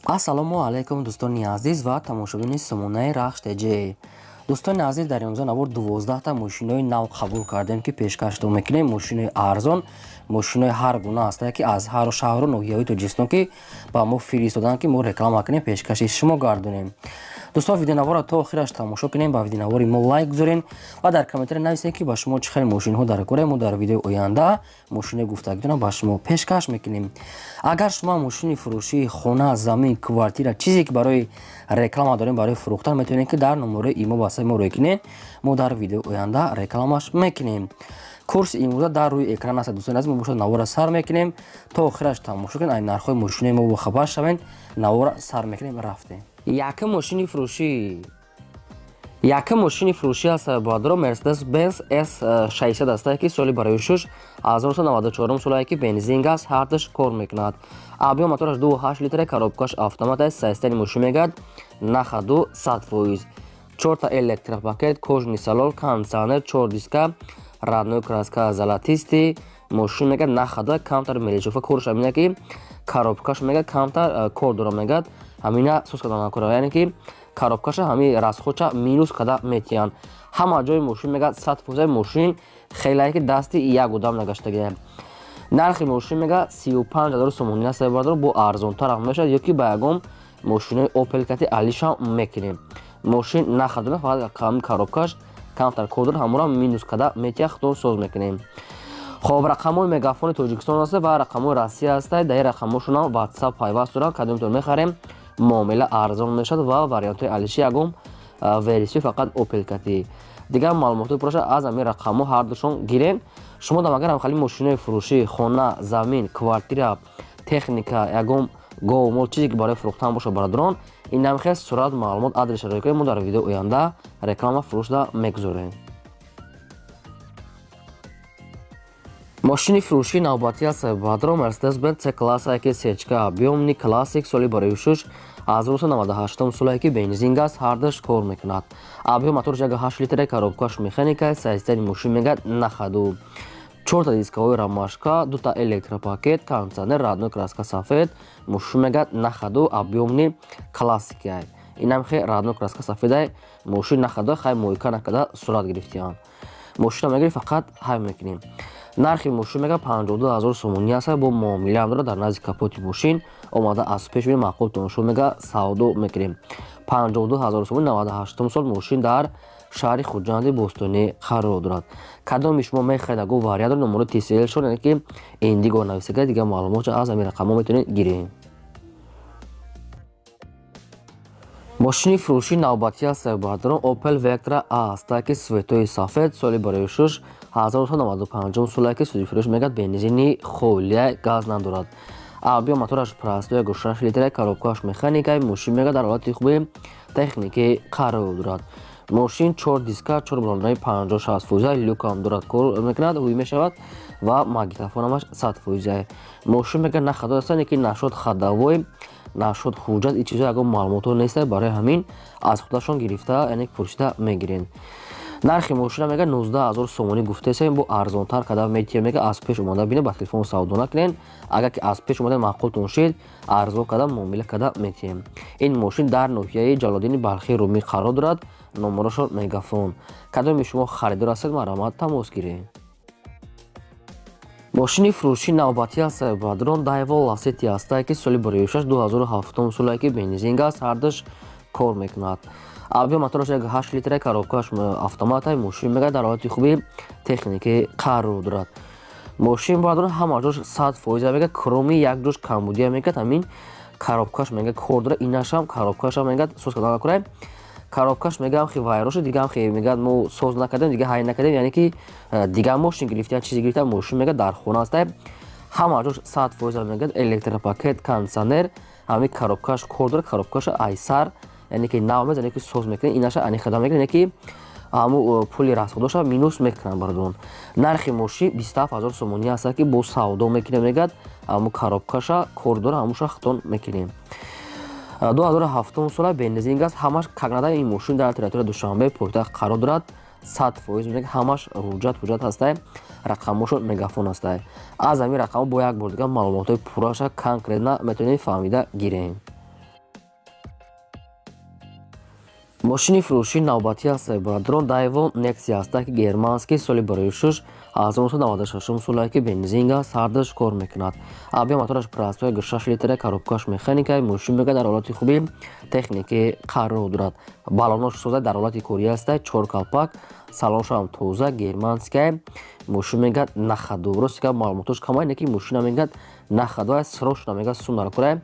Ассалому алайкум, дӯстони азиз ва тамошобини сомонаи Рахш ТЖ. Дӯстони азиз, дар имрӯза навор 12та мошинои нав қабул кардем, ки пешкаштон мекунем. Мошинои арзон, мошинои ҳар гуна ҳастае, ки аз ҳару шаҳру ноҳияҳои Тоҷикистон ки ба мо фиристоданд, ки мо реклама кунем, пешкаши шумо гардонем. Дӯстон, видеонаворро то охираш тамошо кунем, ба видеонавори мо лайк гузорем ва дар комментария нависем, ки ба шумо чӣ хел мошинҳо дар кора. Мо дар видеои оянда мошинои гуфтагитонро ба шумо пешкаш мекунем. Агар шумо мошини фурӯшии хона, замин, квартира, чизе ки барои реклама дорем, барои фурӯхтан, метавонед, ки дар номерои имо васаи мо рӯй кунед. Мо дар видеои оянда рекламаш мекунем. Курси имрӯза дар рӯи экран аст. Дӯстони азиз, мо бошад навора сар мекунем, то охираш тамошо кунед, ай нархҳои мошинои мо бохабар шавед. Навора сар мекунем, рафтем. Якум мошини фурӯшӣ, якум мошини фурӯшӣ аст, бародаро, Mercedes Benz S 60 аст, ки соли барои шуш 1994 солае, ки бензин, газ ҳардаш кор мекунад. Объём мотораш 2,8 литра, коробкаш автомат аст. Состояние мошин мегӯяд на ходу, 100%. Чорта электропакет, кожаный салон, кондиционер, чор диска, родной краска золотистый. Мошин мегӯяд на ходу, камтар мелочёвка корш ҳамина, ки коробкаш мегӯяд камтар кор дора, мегӯяд ҳамина соз карда накора, яъне ки коробкаша ҳами расходша минус карда метиҳанд. Ҳама ҷои мошин мегӯяд 100%. Мошин хелае, ки дасти як одам нагаштагия. Нархи мошин мегӯяд 35 000 сомонӣ аст, бародаро, бо арзонтар ҳам мешавад ё ки ба ягон мошинои Опел кати алишам мекунем. Мошин на ходу, фақат ҳами коробкаш камтар кор дора, ҳамонро минус карда метиҳад, худо соз мекунем. Хоб, рақамҳои Мегафони Тоҷикистон аст ва рақамҳои Россия аст. Дар ин рақамҳошонам Ватсап пайваст дорам. Кадомтон мехарем, муомила арзон мешавад ва вариантҳои алиши ягон версия, фақат Опел кати. Дигар маълумотҳои пурраша аз ҳамин рақамҳо ҳардушон гирен. Шумо дам агар ҳамхали мошинои фурӯшӣ, хона, замин, квартира, техника, ягон гов, мол, чизе ки барои фурӯхтан бошад, бародарон, ин намхел сурат, маълумот, адреса рӯй кунед, мо дар видеои оянда реклама фурӯшда мегузорем. Мошини фурӯшии навбатӣ аст, бародарон, Mercedes Benz C класса, ки сечка, объёмный, классик, соли барои шуш 1998 солае, ки бензин, газ ҳардаш кор мекунад. Объём моторш 1,8 литра, коробкаш механика. Состояние мошин мегӯяд на ходу, чорта дискаҳои ромашка, дута электропакет, кондиционер, родной краска сафед. Мошин мегӯяд на ходу, объёмный, классикай. Инам хе родной краска сафедай. Мошин на ходу, хай мойка накарда сурат гирифтиянд. Мошина мегирӣ, фақат ҳай мекунем. Нархи мошин мега 52 000 сомонӣ аст, бо муомилаам дорад. Дар назди капоти мошин омада, аз пеш бинем, маъқултон шуд, мега савдо мекунем. 52 000 сомонӣ, 98-ум сол, мошин дар шаҳри Хуҷанди бостонӣ қарор дорад. Кадоми шумо мехоҳед, аго вариант доред, номерои ТСЛ шон, яъне ки Индиго нависага. Дигар маълумотша аз ҳамин рақамҳо метавонед гиред. Мошини фурӯшии навбатӣ аст, бародарон, Opel Vectra A аст, ки цветои сафед, соли барои шуш 1995 солае, ки суди фурӯш мегӯяд бензини холия, газ надорад. Объём мотораш простой 1,6 литра, коробкааш механика. Мошин мегӯяд дар ҳолати хуби техникӣ қарор дорад. Мошин чор диска, чор балонаи 50-60 фоиза, люкам дорад, кор мекунад, ҳуй мешавад ва магнитофонамаш 100 фоиза. Мошин мегӯяд на ходу аст, ки нашод ходовой, нашуд ҳуҷҷат, ин чизо ягон маълумотҳо нест, барои ҳамин аз худашон гирифта, яъне пурсида мегирен. Нархи мошина мега 19 000 сомонӣ гуфтесем, бо арзонтар карда метиҳем. Мега аз пеш омада бинед, ба телефон савдо накунед. Агар ки аз пеш омада маъқултон шид, арзон карда муомила карда метиҳем. Ин мошин дар ноҳияи Ҷалолиддини Балхии Румӣ қарор дорад, номерошон Мегафон. Кадоми шумо харидор ҳастед, марҳамат, тамос гиред. Мошини фурӯшии навбатӣ аст, бародарон, Дайво Ласети ҳастае, ки соли барои 2007 солае, ки бензин, газ ҳардаш кор мекунад. Объём мотораш 1,8 литра, коробкаш автомата. Мошин мегӯяд дар ҳолати хуби техникӣ қарор дорад. Мошин, бародарон, ҳама ҷош 100% мегӯяд, кроме як ҷош камбудия, мегӯяд ҳамин коробкаш мегӯяд кор дорад. Инашам коробкашам мегӯяд соз карда накунад. Коробкаш мегӯям хи вайроша, дигам хе мегӯяд мо соз накардем, дига ҳай накардем, яъне ки дигар мошин гирифта, чизе гирифта. Мошин мегӯяд дар хона аст, ҳама ҷош 100% мегӯяд, электропакет, кондиционер, ҳамин коробкаш кор дорад. Коробкаша айсар, яъне ки нав мезанем, ки соз мекунем, инаша ани хада мекунем, яъне ки ҳамун пули расходоша минус мекунам. Бародарон, нархи мошин 27 000 сомонӣ аст, ки бо савдо мекунем. Мегӯяд ҳамун коробкаша кор дорад, ҳамуша хитон мекунем. 2007 сола, бензин, газ ҳамаш какнада. Ин мошин дар территорияи Душанбе, пойтахт қарор дорад. 100% мега ҳамаш ҳуҷҷат ҳуҷҷат ҳастай, рақамҳошон Мегафон ҳастай. Аз ҳамин рақамҳо бо як бор дигар маълумотҳои пурраша конкретно метавонед фаҳмида гирем. Мошини фурӯшии навбатӣ аст, бародарон, Дайво Нексия аста, ки германский, соли барои шуш 1996 солае, ки бензин аст, ҳардаш кор мекунад. Объём мотораш простой, 6 литра, коробкаш механика. Мошин мега дар ҳолати хуби техникӣ қарор дорад. Балонош соза, дар ҳолати корӣ аста, чор калпак, салоншам тоза, германская. Мошин мегӯяд на ходу. Рости гап, маълумотош камай, не ки мошина мегӯяд на ходу, срочно мегӯяд сум дар кора.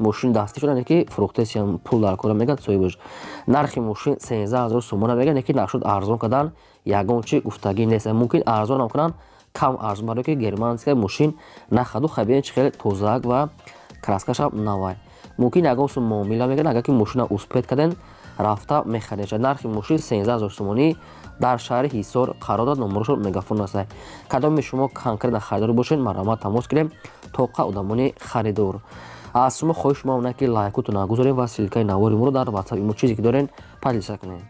Мошин дастӣ шуда, не ки фурӯхтесиям, пул дар кора мегӯяд соҳибаш. Нархи мошин 13 000 сомона мегӯяд, не ки нашуд арзон кардан ягон чи гуфтагӣ нест. Мумкин арзонам кунанд, кам арзон, барое ки германская, мошин на ходу. Хай, чи хеле тозаак ва краскашам навай. Мумкин ягон сум муомила мекунад, агар ки мошина успеть карден, рафта мехаред. Нархи мошин 13 000 сомонӣ, дар шаҳри Ҳисор қарор дорад, номерошон Мегафон аст. Кадоме шумо конкретно харидор бошед, марҳамат, тамос гирем, тоқа одамони харидор. Аз шумо хоҳиш ма ки лайкотон нагузорем ва ссылкаи навори моро дар Ватсап имо чизе ки дорен поделиться кунем.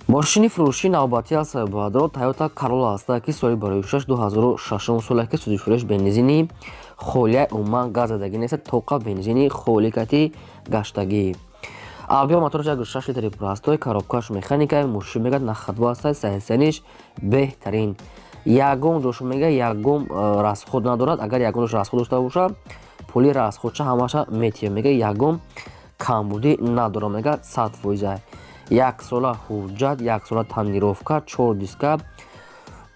Мошини фурӯшии навбатӣ аст, бародаро, Тойота Королла аст, ки соли барои шаш 2006 соле, ки сӯзишвориш бензини холия, умуман газ задагӣ нест, тоқа бензини холикати гаштагӣ. Объём мотораш 1,6 литри простой, коробкаш механика. Мошин мегӯяд на ходу аст, состояниш беҳтарин, ягон ҷош мега ягон расход надорад. Агар ягон ҷош расход дошта боша, пули расходша ҳамаша метиҳад. Мега ягон камбудӣ надорад, мега 100%. Яксола ҳуҷҷат, яксола тонировка, чор диска,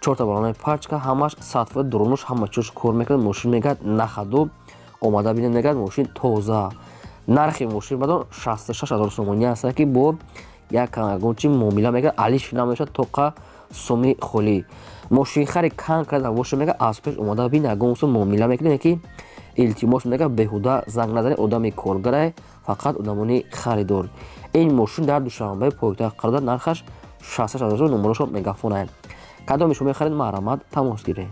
чорта балонаи пачка, ҳамаш 100%. Дурунош ҳама чиз кор мекунад. Мошин мегӯяд на ходу, омада бинед, мегӯяд мошин тоза. Нархи мошин бадон 66 000 сомонӣ аст, ки бо як ягон чи муомила мегӯяд алиш намешавад, тоқа суми холӣ. Мошинхари конкретно боша, мега аз пеш омада бин, ягон сум муомила мекунед, ки илтимос, мега беҳуда занг назанед, одами коргарае, фақат одамони харидор. Ин мошин дар Душанбе, пойтахт қарор дорад, нархаш 66 000 сом, номерошон Мегафонае. Кадоме шумо мехаред, марҳамат, тамос гиред.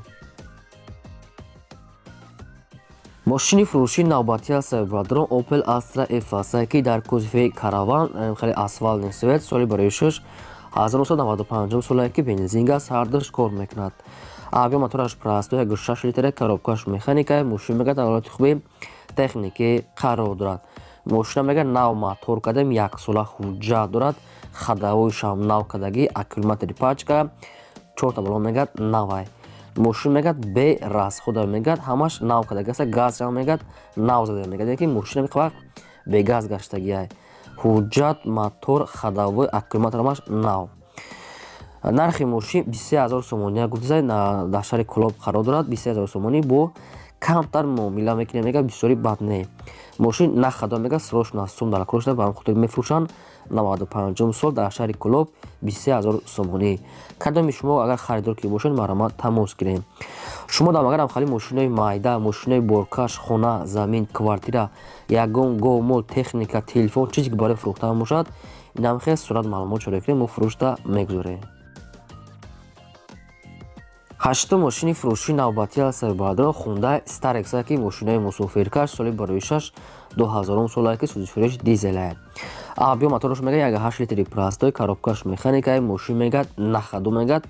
Мошини фурӯшии навбатӣ аст, бародарон, Opel Astra F аст, ки дар кузови Караван, хеле асфальтный цвет, соли барои шуш 1995 соле, ки бензин аст, ҳардуш кор мекунад. Объём мотораш простой, 1,6 литра, коробкаш механика. Мошин мегӯяд дар ҳолати хуби техникӣ қарор дорад. Мошина мегӯяд нав мотор кардем, яксола ҳуҷҷат дорад, ходовойшам нав кардагӣ, аккумулятори пачка, чорта балон мегӯяд навай. Мошин мегӯяд бе расхода, мегӯяд ҳамаш нав кардагӣ аст, газшам мегӯяд нав зада, мегӯяд ки мошина вақт бегаз гаштагиай. Ҳуҷҷат, мотор, ходовой, аккумулятор ҳамаш нав. Нархи мошин 23 000 сомонӣ гуфтаса, дар шаҳри Кӯлоб қарор дорад. 23 000 сомонӣ, бо камтар муомила мекунем, мегӯяд бисёри бад не. Мошин на ходу, мегӯяд срочно сум дар кор шуда, ба ҳам хотир мефурӯшанд. 95-ум сол, дар шаҳри Кӯлоб, 23 000 сомонӣ. Кадоми шумо агар харидор ки бошед, марҳамат, тамос гирем. Шумо дам агарам хали мошинои майда, мошинои боркаш, хона, замин, квартира, ягон гов, мол, техника, телефон, чизе ки барои фурӯхтан бошад, инам хел сурат маълумот шуда кунем, мо фурӯшта мегузорем. Ҳаштум мошини фурӯшии навбатӣ аст, бародарон, Хундай Старекс, ки мошинои мусофиркаш, соли барои шаш 2000 солае, ки сӯзишвориш дизелае. Объём мотораш мега 1,8 литри простой, коробкаш механикае. Мошин мегӯяд на ходу, мегӯяд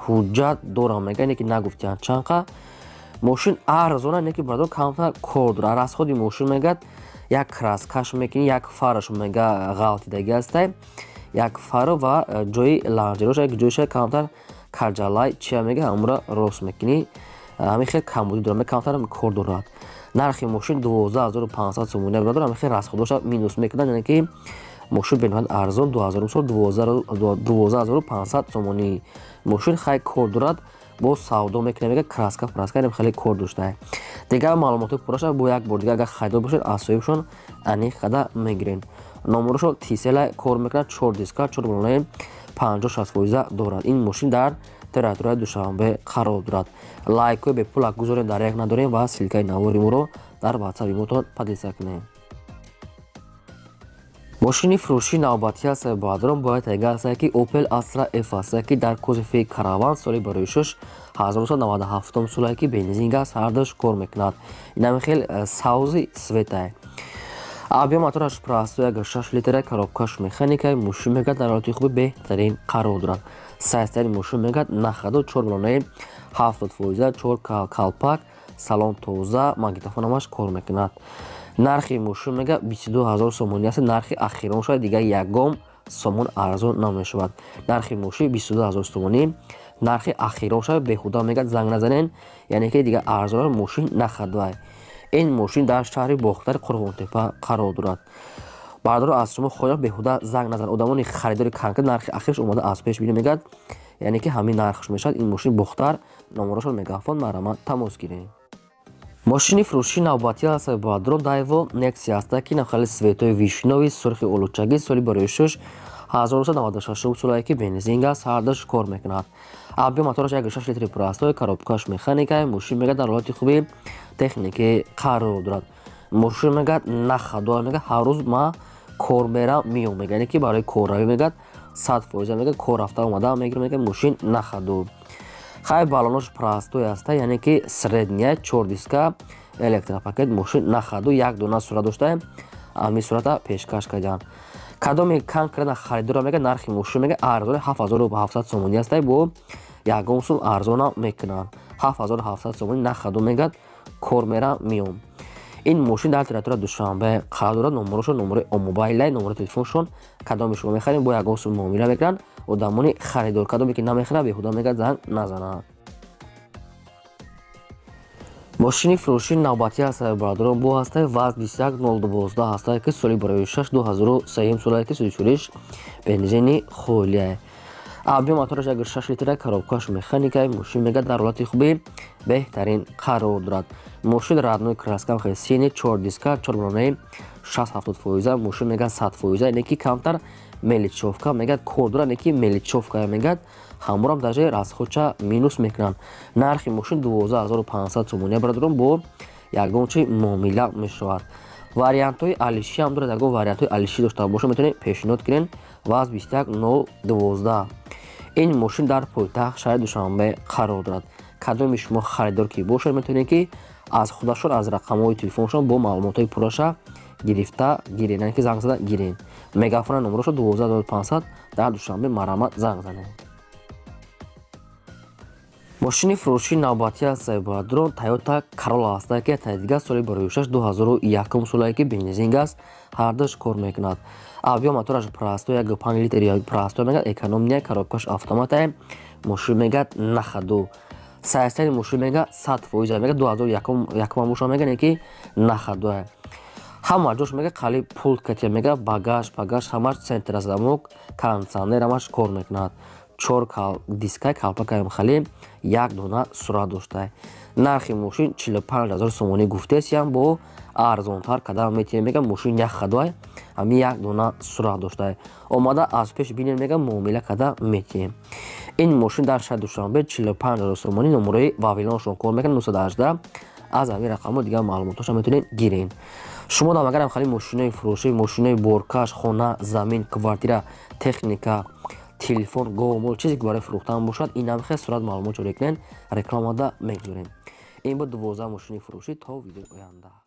ҳуҷҷат дорам, мегӯяд не ки нагуфтиянд чанд қа. Мошин арзона, не ки бародарон, камтар кор дорад. Расходи мошин мегӯяд як краскаш мекунӣ, як фараш мега ғалтидагӣ ҳастай, як фаро ва ҷои ланҷерош, як ҷоиша камтар каҷалай чия, мега ҳамура рост мекунӣ. Ҳамин хел камбудӣ дорад, камтар кор дорад. Нархи мошин 12 500 сомонӣ, бародар. Ҳамин хел расходоша минус мекунад, яъне ки мошин бениҳоят арзон, 2000 сол, 12 500 сомонӣ. Мошин хай кор дорад, боз савдо мекунад, мега краска праска хеле кор доштаа. Дигар маълумотҳои пурраша бо як бор дигар агар харидор бошед, аз соҳибшон аниқ када мегиред. Номерошо Тисела, кор мекунад, чор диска, чор балонаи 50-60% дорад. Ин мошин дар территорияи Душанбе қарор дорад. Лайкҳои бепулак гузорем, дар як надорем ва ссылкаи навори моро дар Ватсапи мотон поделиться кунем. Мошини фурӯшии навбатӣ аст, бародарон, бояд таъйид аст, ки Opel Astra F аст, ки дар кузови Караван, соли барои шуш 1997 соле, ки бензин, газ ҳардуш кор мекунад. Инами хел савзи цветае. Объём мотораш простой, 1,6 литра, коробкаш механика. Мошин мегӯяд дар ҳолати хуби беҳтарин қарор дорад. Состояние мошин мегӯяд на ходу, чор балонаи 70%, чор калпак. Салон тоза, магнитофон ҳамаш кор мекунад. Нархи мошин, мега, 22 ҳазор сомонӣ аст. Нархи ахирон шояд, дигар ягон сомон арзон намешавад. Нархи мошин 22 ҳазор сомонӣ, нархи ахирон шояд. Беҳуда, мегӯяд, занг назанен, яъне ки дигар арзон мошин нахадвай. Ин мошин дар шаҳри Бохтари Қурғонтепа қарор дорад. Бародаро, аз шумо хоҳам, беҳуда занг назан. Одамони харидори конкрет нархи ахирш омада аз пеш бинем, мегӯяд, яъне ки ҳамин нархш мешавад. Ин мошин Бохтар, номерошон Мегафон, марҳамат, тамос гирем. Мошини фурӯшии навбатӣ аст, бародарон, Дайво Нексия аста, ки нахали цветои вишнёвый, сурхи олучагӣ, соли барои шуш 1996 солае, ки бензин аст, ҳардаш кор мекунад. Объём мотораш 1,6 литри простой, коробкаш механикай. Мошин, мегӯяд, дар ҳолати хуби техникӣ қарор дорад. Мошин, мегӯяд, на ходу, мегӯяд, ҳар рӯз ма кор мерам, миём, мегӯяд, яъне ки барои корравӣ, мегӯяд, 100%, мегӯяд, кор рафта омада мегирам, мегӯяд, мошин на ходу. Хай, баллонош простой аста, яъне ки средняя, чор диска, электропакет. Мошин на ходу, як дона сурат доштаем, ҳамин сурата пешкаш кардиам. Кадоми конкретно харидора, мега, нархи мошин, мега, арзони 7700 сомонӣ аста, бо ягон сум арзона мекунанд. 7700 сомонӣ, на ходу, мегӯяд, кор мерам, миём. Ин мошин дар территория Душанбе қарор дорад. Номерошон номерои мобайлай, номерои телефоншон. Кадоми шумо мехарем, бо ягон сум муомила мекунанд одамони харидор. Кадоме ки намехарад, беҳуда, мегӯяд, занг назанад. Мошини фурӯшии навбатӣ аст, бародарон, бо ҳастаи ВАЗ 21012 ҳастае, ки соли барои 6 2003 солае, ки сӯзишвориш бензини холия. Объём мотораш 1,6 литра, коробкаш механикай. Мошин, мегӯяд, дар ҳолати хуби беҳтарин қарор дорад. Мошин родной краска, хеле синий, чор диска, чор баллонаи 60-70 фоиза. Мошин, мегӯяд, 100 фоиза, яъне ки камтар мелочёвка, мегӯяд, кор дорад, яъне ки мелочёвка, мегӯяд, ҳаморам даже расходча минус мекунанд. Нархи мошин 12 500 сомонӣ, бародарон, бо ягон чи муомила мешавад. Вариантҳои алишӣ ҳам дорад. Ягон вариантҳои алишӣ дошта бошад, метавонед пешниҳод кунед. ВАЗ 21012. Ин мошин дар пойтахт шаҳри Душанбе қарор дорад. Кадоми шумо харидор ки бошад, метавонед ки аз худашон, аз рақамҳои телефоншон бо маълумотҳои пурраша гирифта гиред, яъне ки занг зада гиред. Мегафона номерошо 12 500, дар Душанбе, марҳамат, занг занед. Мошини фурӯшии навбатӣ аст, бародарон, Тойота Карола аста, ки таи дигар соли барои 6 2001 солае, ки бензин аст, ҳардаш кор мекунад. Объём мотораш простой, 1,5 литр простой, мегӯяд, экономия, коробкаш автоматае. Мошин, мегӯяд, на ходу. Состояни мошин, мегӯяд, 100%, мегӯяд, 2001 боша, мегӯяд, ки на ходуе. Ҳама ҷош, мегӯяд, қали пулт катия, мегӯяд, багаж ҳамаш, центрозамок, кондитсионер ҳамаш кор мекунад. Чор дискай, калпакаем хали, як дона сурат доштае. Нархи мошин 45 ҳазор сомонӣ гуфтесиям, бо арзонтар кадам метиҳем, мегӯяд. Мошин як ходуай, ҳамин як дона сурат доштае. Омада аз пеш бинем, мегӯяд, муомила карда метиҳем. Ин мошин дар шаҳри Душанбе 45 ҳазор сомонӣ. Номерои Вавилоншон кор мекунад, 918. Аз ҳамин рақамҳо дигар маълумотҳоша метавонед гиред. Шумо дам агарам хали мошинои фурӯшӣ, мошинои боркаш, хона, замин, квартира, техника, телефон, говмол, чизе ки барои фурӯхтан бошад, ин ҳам хел сурат маълумот ҷорӣ кунед, рекламада мегузорем. Ин буд 12 мошини фурӯшӣ. То видеои оянда.